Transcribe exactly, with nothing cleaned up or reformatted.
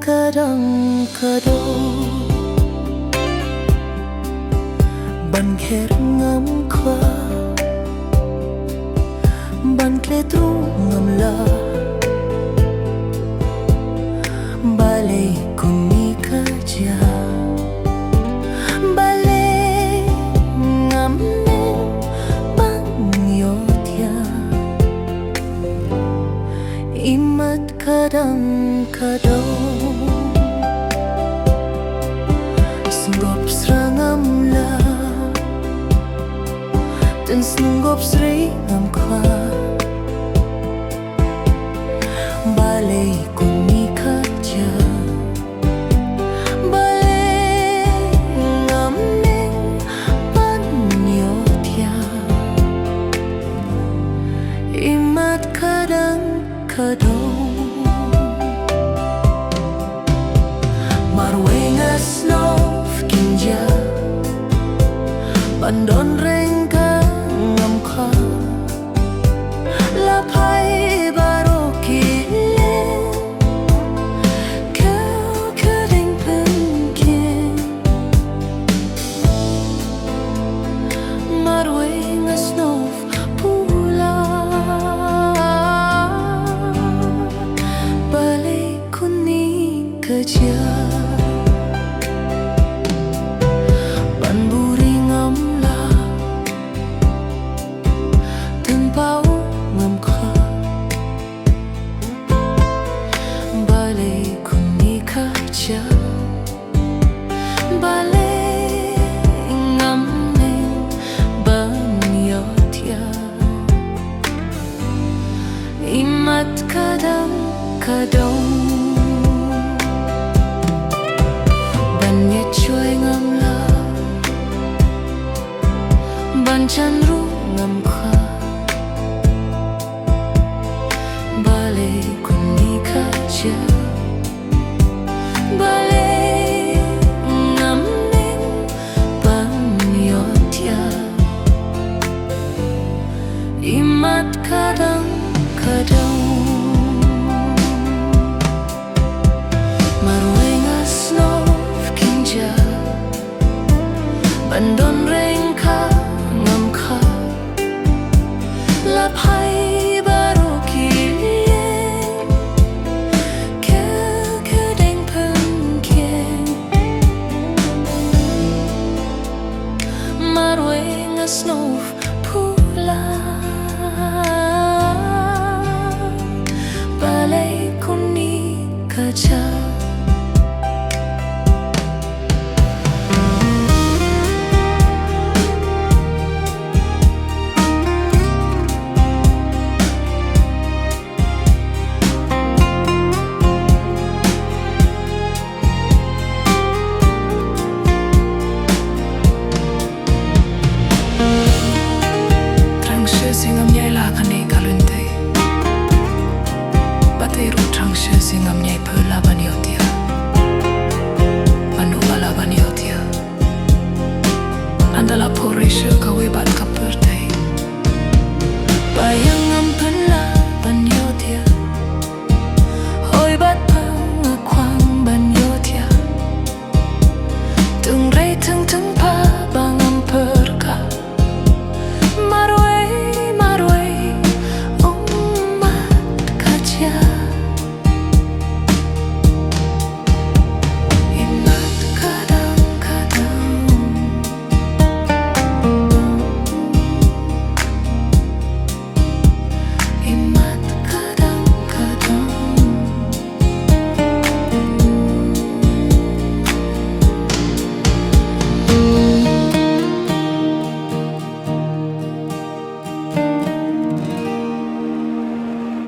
Ka dang ka daw ban kher ngam khwa, ban klet ruh ngam lah. Balei kuni ka jia? Balei ngam nang ban ïoh thiah? Imat ka dang ka daw, sngewgop sra ngam lah, tang sngewgop sri ngam khwa. Balei kuni ka jia? Balei ngam nang ban ïoh thiah? Imat ka dang ka daw, marwei nga snoh kin jia ban don reng ka ngam khwa. La phai baroh ki leh, khew khew deng pynkheiñ. Marwei nga snoh pula. Balei kuni ka jia? Ban buri ngam lah, tang paw ngam khwa. Balei kuni ka jia? Balei ngam nang ban ïoh thiah? Imat ka dang ka daw, ban ïa shuwa ngam lah, ban jan ruh ngam khwa. Balei kuni ka jia? Balei ngam nang ban ïoh thiah? Imat ka dang ka daw, marwei nga snoh kin jia ban don reng ka ngam khwa. La phai baroh ki leh, khew khew deng pynkheiñ. Marwei nga snoh pula. Balei kuni ka jia? Thrang shuh seh ngam ïai lah kane ka lynti. Bad te ruh thrang shuh seh ngam